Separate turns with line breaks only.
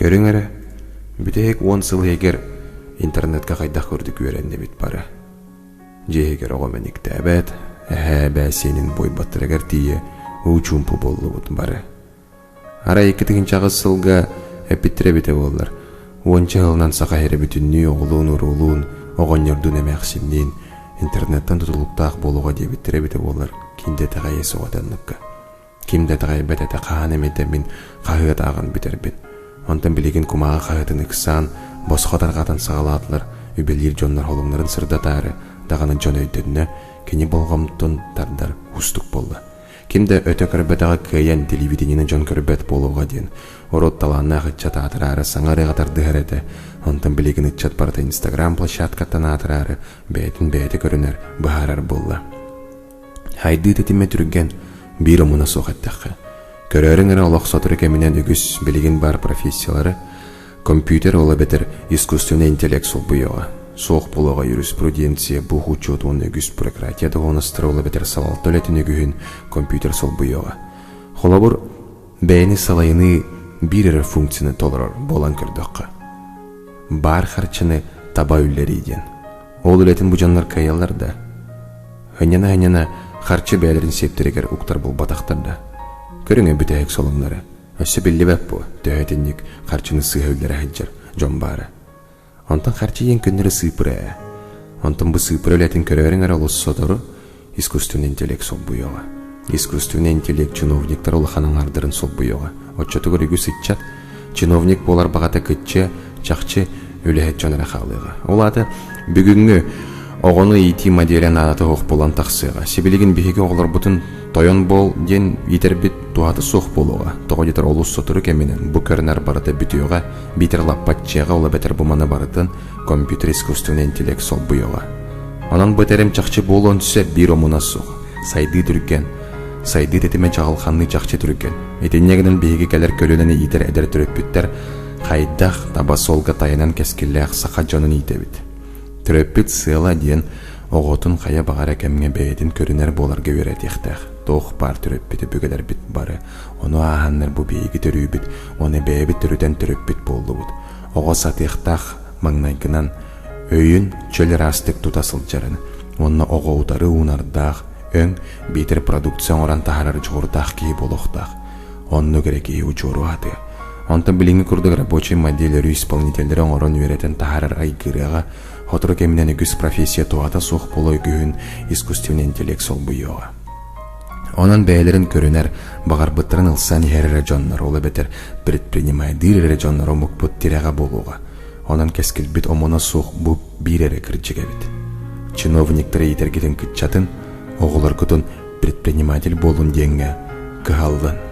Көрүҥ эрэ, бүтэһик уон сыл иһигэр интернетка хайдах курдук үөрэннибит бары. Дьиэ иһигэр оҕо мэниктээбэт, эһээ-эбээ сиэнин буойбаттарыгар тиийэ уу-чуумпу буоллубут бары. Арай 2008 сылга эппиттэрэ эбитэ буоллар, уонча сылынан Саха сирэ бүтүннүү оҕолуун-уруулуун, оҕонньордуун эмээхсинниин интернеттэн тутулуктаах буолуоҕа диэбиттэрэ эбитэ буоллар, ким да итэҕэйиэ суоҕа этэ оннукка. Ким да итэҕэйбэт этэ хаһан эмитэ мин хаһыат ааҕан бүтэрбин. Онтон билигин кумааҕы хаһыатын ыксаан, босхо тарҕатан саҕалаатылар, үбэлиир дьоннор холумнарын сырдатаары даҕаны дьон өйдөннө, кини болҕомтун тардар уустук буолла. Ким да өтө көрбөтөҕө кыайан телевидениены дьон көрбөт буолуоҕа диэн, урут талааннаах ыччат аатыраары саҥа ырыаҕа тардыһар этэ, онтон билигин ыччат барыта Инстаграм площадкаттан аатыраары бэйэтин бэйэтэ көрүнэр, быһаарар буолла. Хайдыы тэтимэ түргэн, биир омуна суох эттэххэ. Көрөөрүҥ эрэ олох сотору кэминэн үгүс билигин баар профессиялары компьютер ол эбэтэр искусственный интеллект солбуйуоҕа. Суох буолуоҕа юриспруденция, бухучет уонна үгүс бюрократия доҕуонастара ол эбэтэр салалта үлэтин үгүһүн компьютер солбуйуоҕа. Холобур, бэйэни салайыныы биир эрэ функцияны толорор буолан көрдөххө. Баар харчыны таба үллэрии диэн. Ол үлэтин бу дьоннор кыайаллар да? Ынньана-ынньана харчы бэйэлэрин сиэптэригэр уктар буолбатахтар да? Көрүҥ бүтэһик солуннары. Өссө биллибэт буо, төһө итинник харчыны сыыһа үллэрэ сылдьар дьон баара. Онтон харчы диэн көннөрү сыыпыра ээ. Онтон бу сыыпыра үлэтин көрөөрүҥ эрэ олус сотору искусственный интеллект солбуйуоҕа. Искусственный интеллект чиновниктар улахан аҥаардарын солбуйуоҕа. Оччотугар үгүс ыччат чиновник буолар баҕата кыччыа, чахчы үлэһит дьон эрэ хаалыаҕа. Ол аата бүгүҥҥү оҕону иитии моделэ наадата суох буолан тахсыаҕа. Сибилигин биһиги оҕолорбутун тойон буол диэн иитэрбит туһата суох буолуоҕа. Тоҕо диэтэр олус сотору кэминэн бу көрүнэр барыта бүтүөҕэ, биитэр лаппаччыаҕа, ол эбэтэр бу маны барытын компьютер искусственный интеллект солбуйуоҕа. Онон бу этэрим чахчы буолуон сөп биир омуна суох. Сайдыы түргэн. Сайдыы тэтимэ чаҕылханныы чахчы түргэн. Итиннэ гынан биһиги кэлэр көлүөнэни иитэр эдэр төрөппүттэр хайдах таба суолга тайанан кэскиллээх саха дьонун иитэбит. Төрөппүт сыала диэн оҕотун хайа баҕара кэмҥэ бэйэтин көрүнэр буоларга үөрэтиэхтээх. Туох баар төрөппүт өбүгэлэрбит бары ону ааһаннар бу биһиги төрүүбүт уонна бэйэбит төрүтэн төрөппүт буоллубут. Оҕо сатыахтаах маҥнайгынан өйүн чөл ыраастык тута сылдьарын уонна оҕо утары уунардаах, өҥ, биитэр продукция оҥорон таһаарар дьоҕурдаах киһи буолуохтаах. Оннук эрэ киһи удьуору аһатыа. Онтон билиҥҥи курдук рабочай модель өрүү исполнителлэри оҥорон үөрэтэн таһаарар айгырыаҕа, сотору кэминэн үгүс профессия туһата суох буола үгүһүн искусственный интеллект солбуйуоҕа. Онон бэйэлэрин көрүнэр, баҕарбыттарын ылсан иһэр эрэ дьоннор, ол эбэтэр предпринимайдыыр эрэ дьоннор омукпут тирэҕэ буолуоҕа. Онон кэскилбит омуна суох бу биир эрэ кырдьык эбит. Чиновниктары иитэргитин кыччатын, оҕолоргутун предприниматель буолун диэҥҥэ кыһаллын.